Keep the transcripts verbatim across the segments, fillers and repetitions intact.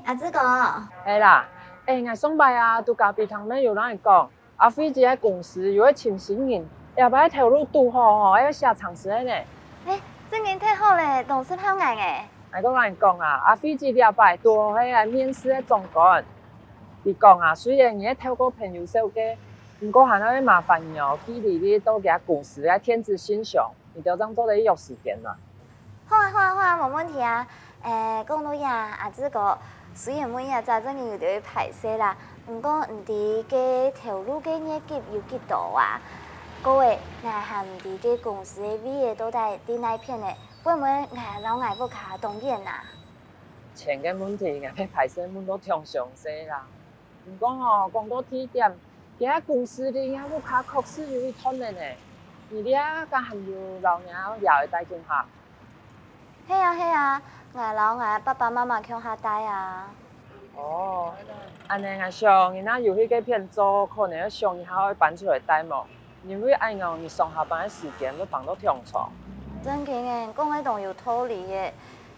阿志哥，係啦，欸，𠊎上擺啊，在咖啡廳乜有摎你講，阿輝姊个公司有愛請新人，這擺頭路堵好吼，愛寫程式个呢。欸，正經忒好咧，當適合𠊎欸。𠊎講摎你講啊，阿輝姊這擺堵好係來面試个總管。佢講啊，雖然你係透過朋友紹介，毋過還愛麻煩你哦，寄履歷到厥公司个電子信箱，你兜正做得約時間啊。 好啊，好啊，好啊，無問題啊。欸，講到這，阿志哥，雖然問這隻正經有兜仔歹勢啦，毋過毋知該頭路个月給有幾多啊？過仔，𠊎還毋知該公司个位仔到底在哪片呢，會毋會𠊎摎𠊎屋下當遠啊？錢个問題，𠊎乜歹勢問到忒詳細啦。 毋過吼，講到地點，厥公司離若屋下確實有一段仔呢。你這下還有摎若孲仔戴共下？係啊，係啊，𠊎摎𠊎爸爸媽媽共下戴啊。哦，恁仔𠊎想，你若有去該片做，可能愛想一下愛搬出來戴無？因為恁樣你上下班个時間會挷到忒長。正經欸，講个當有道理欸。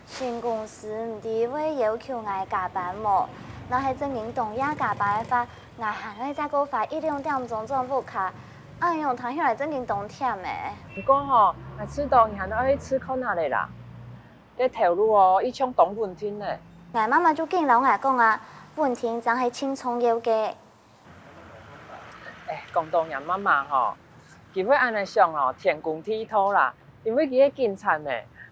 新公司毋知會要求𠊎加班無？若係正經當夜加班个話，𠊎還愛再過花一兩點鐘轉屋下，恁樣聽起來正經當悿欸。毋過吼，𠊎試著你還愛去試看下咧啦。該頭路哦，一向當穩定呢。𠊎媽媽就緊摎𠊎講啊，穩定正係盡重要个。 欸，講到若媽媽吼，佢會恁仔想哦，天公地道啦，因為佢係警察呢。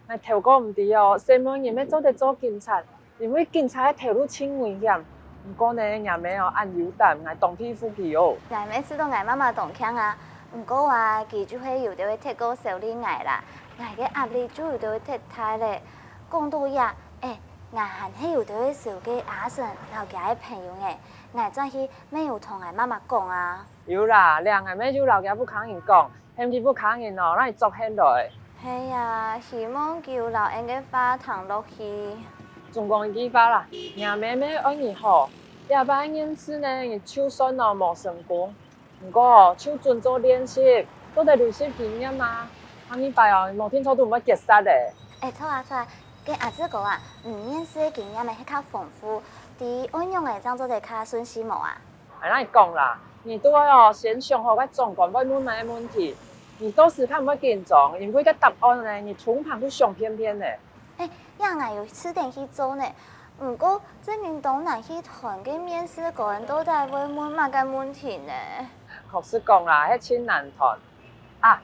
𠊎頭過毋知哦，細妹人乜做得做警察，因為警察个頭路盡危險。毋過呢，若姆哦，恁有膽，𠊎當佩服佢哦。𠊎乜試著𠊎媽媽當慶啊，毋過啊，佢就係有兜仔忒過愁慮𠊎啦，𠊎个壓力就有兜忒大咧。講到這，欸，𠊎還係有兜仔愁該阿順摎厥个朋友欸，𠊎轉去 乜有同𠊎媽媽講啊？有啦，這𠊎乜有摎厥屋下人講，喊厥屋下人哦，摎你祝願來。係啊，希望佢有摎𠊎个話聽落去。總講一句話啦，若姆乜愛你好，這擺面試呢，你就算哦無成功，毋過哦，就準做練習，做得累積經驗啊。下二擺哦，你無定著都毋會結煞咧。欸，著啊，著啊，該阿志哥啊，你面試个經驗乜係較豐富，知愛仰仔正做得較順序無啊？ 𠊎摎你講啦，你都愛哦，先想好該長官會問麼个問題，你到時較毋會緊張，因為該答案呢，你通常都想遍遍咧。欸，這𠊎有試等去做呢，毋過正經當難去揣該面試官到底會問麼个問題呢？確實講啦，係盡難揣。啊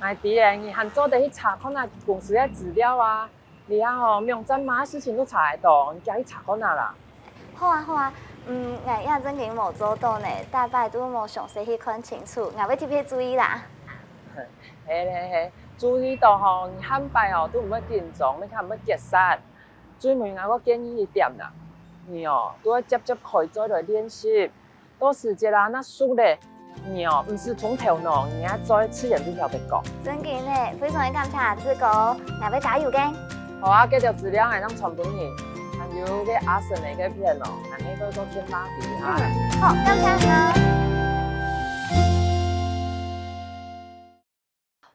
，𠊎知咧，你還做得去查看下公司个資料啊， 這下吼，網站麼个事情都查得著，你遽去查看啊啦。好啊，好啊，嗯，𠊎這正經無做著呢，逐擺都無詳細去看清楚，𠊎會特別注意啦。係係係，注意著吼，你下擺哦都毋會緊張，乜較毋會結煞。最尾𠊎个建議一點啦，你哦都愛輒輒開嘴來練習， 到時節啊，若熟咧，你哦，毋使動頭腦，你愛做自然就曉得講。正經呢，非常个感謝阿志哥，𠊎會加油个。好啊，該兜資料𠊎正傳分你，還有該阿順个該片哦，𠊎乜過做電話分你哈。嗯，好，感謝你哦。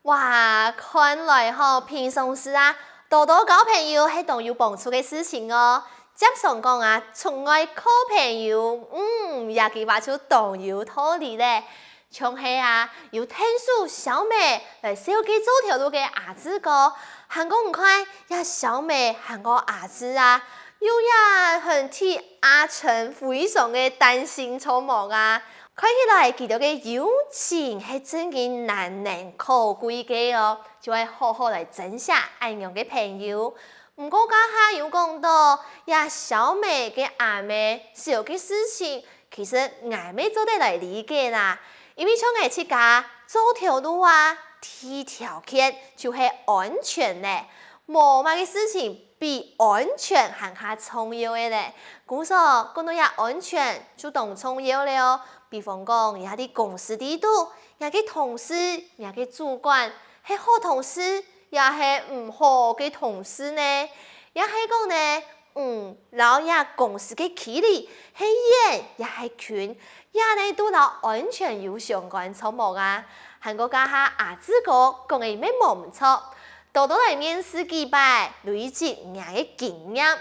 哇，看來吼，平常時啊，多多交朋友係當有幫助个事情哦。輒常講啊，出外靠朋友，嗯，這句話就當有道理咧。像係啊，有𢯭手小美來紹介做頭路个阿志哥，還過你看，這小美還過阿志啊，又也很替阿成非常个擔心著無啊。 看起來佢兜个友情係正經難能可貴个哦，就愛好好來珍惜恁樣个朋友。毋過頭下有講著，這小美个阿姆愁个事情，其實𠊎乜做得來理解啦，因為像𠊎自家做頭路啊，第一條件就係安全咧，無麼个事情 比安全還較重要个咧。故所講到這安全就當重要咧哦。比方講，這在公司裡肚，這个同事、這个主管係好同事，也係毋好个同事呢？也係講呢，嗯，摎這公司个距離係遠也係近，這呢都摎安全有相關著無啊？還過頭下阿志哥講个乜無毋著， 多多來面試幾擺，累積若个經驗。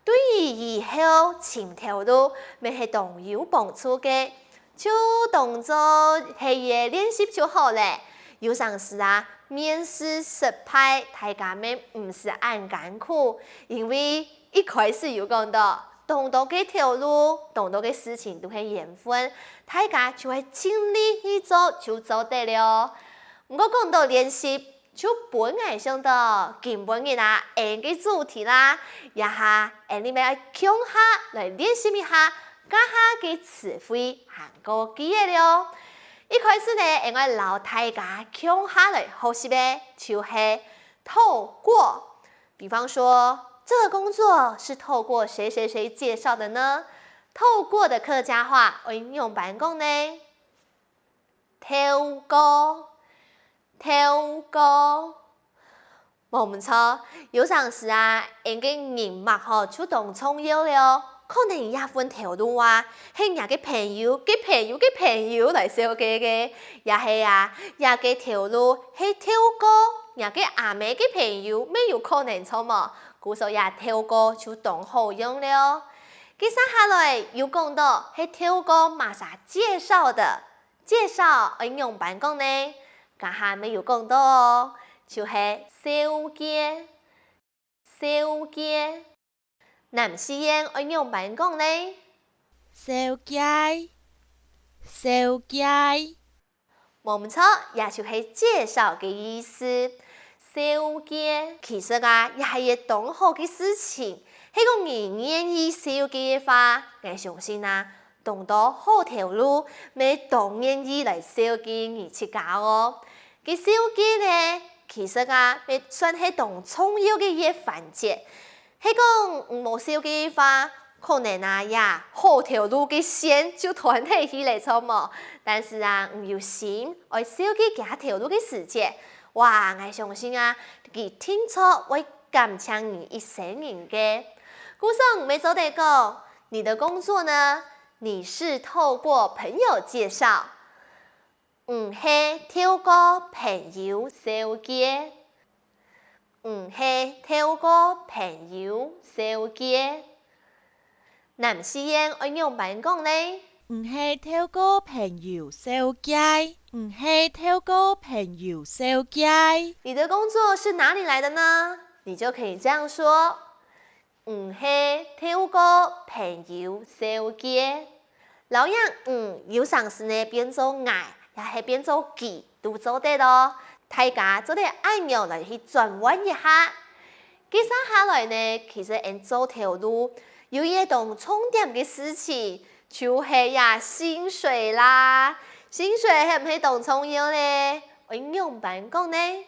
對於以後尋頭路乜係當有幫助个，就當做係一個練習就好了。有成時啊，面試失敗，大家乜毋使恁艱苦，因為一開始有講到，當多个頭路，當多个事情都係緣分，大家就係盡力去做就做得了。毋過講到練習， 就分𠊎想到今晡日啊，𠊎个主題啦，這下𠊎俚乜愛共下來練習一下這下个詞彙還過句仔了。一開始呢，𠊎愛摎大家共下來學習个就係透過。比方說，這個工作是透過誰誰誰介紹的呢？透過的客家話愛仰般講呢？ 透過，透過。無毋著，有成時啊，𠊎个人脈吼就當重要了哦。可能這份頭路啊，係若个朋友个朋友个朋友來紹介个，也係啊，這个頭路係透過若个阿姆个朋友乜有可能著無？故所這透過就當好用了哦。該續下來有講到係透過麼儕介紹的， 介紹愛仰般講呢？頭下乜有講到哦，就係紹介，紹介。南四縣愛仰般講呢？紹介，紹介。無毋著，這就係介紹个意思。紹介，其實啊，也係一當好个事情，係講你願意紹介个話，𠊎相信啊， 當多好頭路乜當願意來紹介你自家哦。該紹介呢，其實啊，乜算係當重要个一環節。係講你無紹介个話，可能啊，這好頭路个線就斷忒去了，著無？但是啊，你有心愛紹介其他頭路个時節，哇，𠊎相信啊，佢定著會感謝你一生人个。故所你乜做得講，你的工作呢， 你是透過朋友介紹，你係透過朋友紹介，你係透過朋友紹介。南四縣愛仰般講呢？你係透過朋友紹介，你係透過朋友紹介。你的工作是哪裡來的呢？你就可以這樣說。 你係透過朋友紹介。摎這你有成時呢變做𠊎，也係變做佢，都做得哦。大家做得恁樣來去轉換一下。該續下來呢，其實𠊎做頭路有一個當重點个事情，就係這薪水啦。薪水係毋係當重要咧？愛仰般講呢？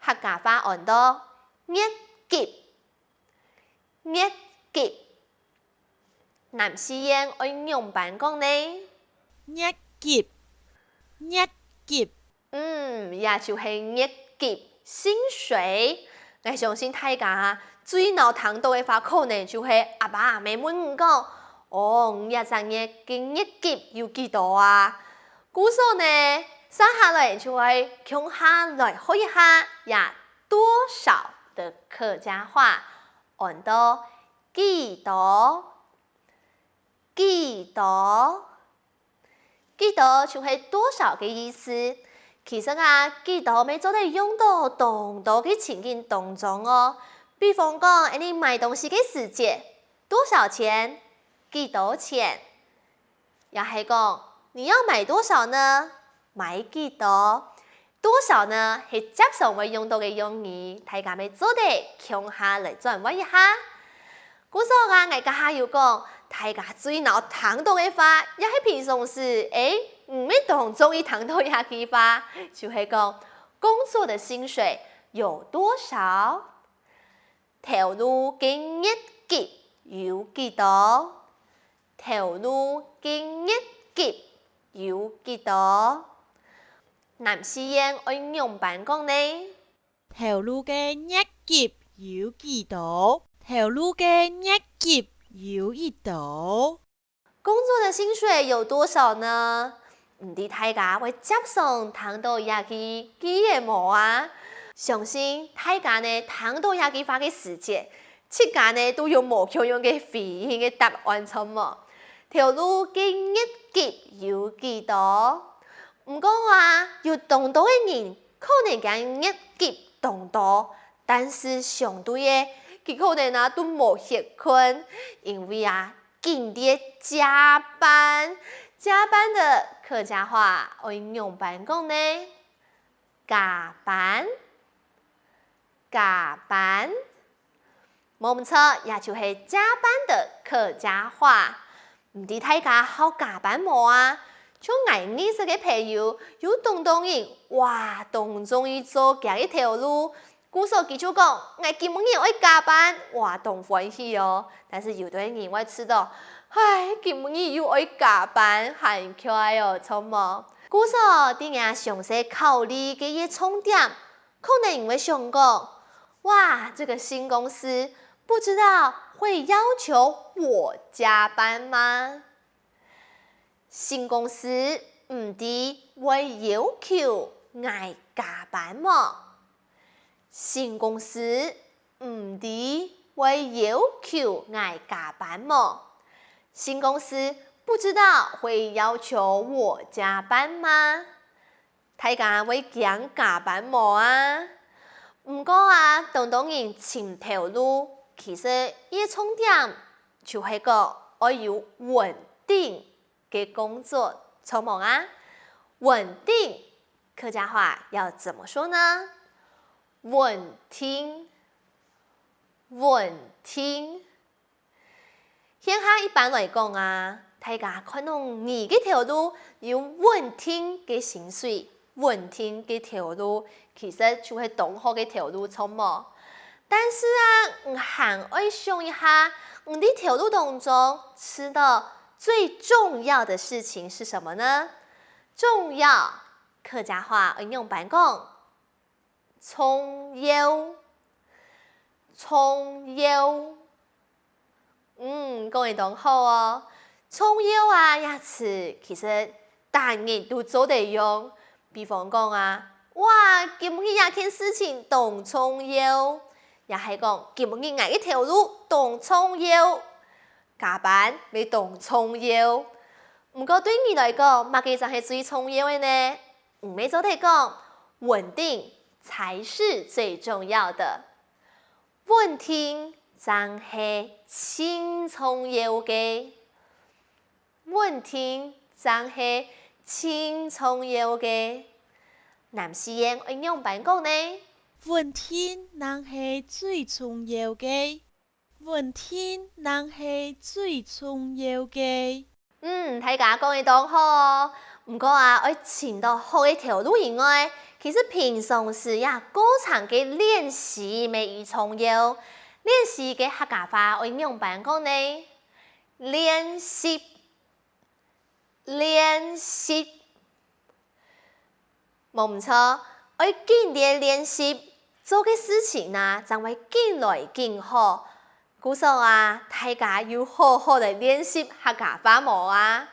客家話安到月給。 月給。南四縣愛仰般講呢？月給，月給。嗯，也就係月給，薪水。𠊎相信大家啊，最惱聽著个話可能就係阿爸阿姆問你講：「哦，你這隻月个月給有幾多啊？」故所呢，續下來就愛共下來學一下這多少的客家話。 安到幾多，幾多。幾多就係多少个意思。其實啊，幾多乜做得用到當多个情景當中哦。比方講，𠊎俚買東西个時節，多少錢？幾多錢？ 也係講，你要買多少呢？買幾多？多少呢係輒常會用到个用語，大家乜做得共下來轉換一下。故所啊，𠊎頭下有講，大家最惱聽著个話，也係平常時，誒，毋係當中意聽著這句話，就係講，工作的薪水有多少？ 頭路个月給有幾多？頭路个月給有幾多？南四縣愛仰般講呢？頭路个月給有幾多？頭路个月給有幾多？ 工作的薪水有多少呢？毋知大家會輒常聽著這句句仔無啊？相信大家呢聽著這句話个時節，自家呢都有無共樣个回應个答案，著無？頭路个月給有幾多？毋過啊，有當多个人可能佢月給當多，但是相對个，佢可能啊都無歇睏，因為啊，緊在加班。加班的客家話愛仰般講呢？加班，加班。無毋著，也就係加班的客家話。毋知大家好加班無啊？像𠊎認識个朋友，有當多人，哇，當中意做佢个頭路， 故所佢就講：「𠊎今晡日愛加班。」哇，當歡喜哦！但是有兜人會試著：「唉，今晡日又愛加班，還𤸁哦，著無？」故所，在𠊎詳細考慮个一重點，可能你會想講：「哇，這個新公司不知道會要求我加班嗎？」 新公司毋知會要求𠊎加班無？新公司毋知會要求𠊎加班無？新公司不知道會要求我加班嗎？ 大家會驚加班無啊？毋過啊，當多人尋頭路，其實一重點就係講愛有穩定个工作，著無啊？穩定，客家話要怎麼說呢？穩定，穩定。 現下一般來講啊，大家看著你个頭路有穩定个薪水，穩定个頭路，其實就係當好个頭路，著無？但是啊，你還愛想一下，你个頭路當中試著最重要的事情是什麼呢？重要，客家話愛仰般講？ 重要，重要。嗯，講得當好哦！重要啊，這詞其實逐日都做得用。比方講啊，哇，今晡日這件事情當重要，也係講今晡日𠊎个頭路當重要，加班乜當重要。毋過對你來講，麼个正係最重要个呢？ 你乜做得講，穩定才是最重要的。穩定正係盡重要个。穩定正係盡重要个。南四縣愛仰般講呢？穩定正係最重要个。 穩定正係最重要个。嗯，大家講得當好哦！毋過啊，愛尋著好个頭路以外，其實平常時也過程个練習乜已重要。練習个客家話愛仰般講呢？練習， 練習。無毋著，愛緊練練習，做个事情啊，正會緊來緊好。故所啊，大家有好好來練習客家話無啊？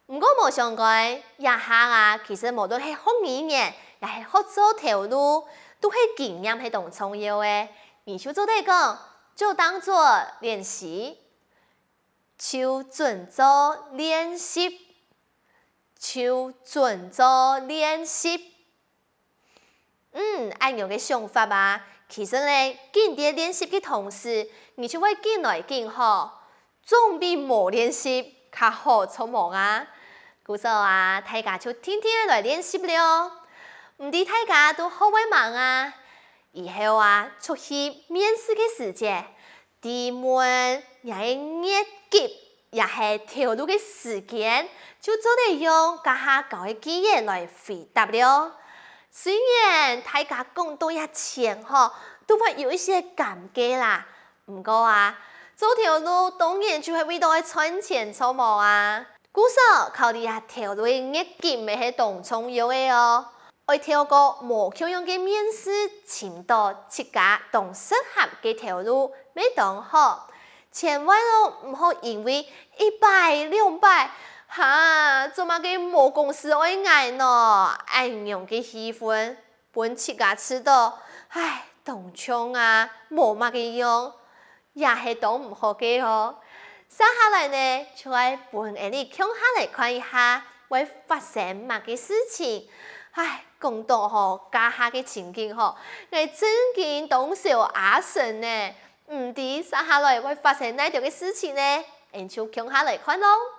毋過無相干，這下啊，其實無論係學語言，也係學做頭路，都係經驗係當重要个。你就做得講，就當做練習。 就準做練習，就準做練習。嗯，恁樣个想法啊，其實呢，緊在練習个同時，你就會緊來緊好，總比無練習較好，著無啊？故所啊，大家就定定來練習了哦。毋知大家都學會吂啊？以後啊，出去面試个時節， 提問若个月給也係頭路个時間，就做得用頭下教个句仔來回答了。雖然大家講到這錢吼，都會有一些尷尬啦，毋過啊，做頭路當然就係為著愛賺錢，著無啊？故所考慮這頭路个月給乜係當重要个哦。 愛透過無共樣个面試，尋著自家當適合个頭路，乜當好。千萬哦，毋好因為一擺、兩擺，哈，做麼个無公司愛𠊎呢？恁樣个氣氛，分自家試著，唉，當像啊，無麼个用。也係當毋好个哦。接下來呢，就愛分𠊎俚共下來看一下，會發生麼个事情。唉，講到吼，這下个情景吼，𠊎真經當愁阿嬸呢，毋知接下來會發生哪兜个事情呢？𠊎俚就共下來看囉。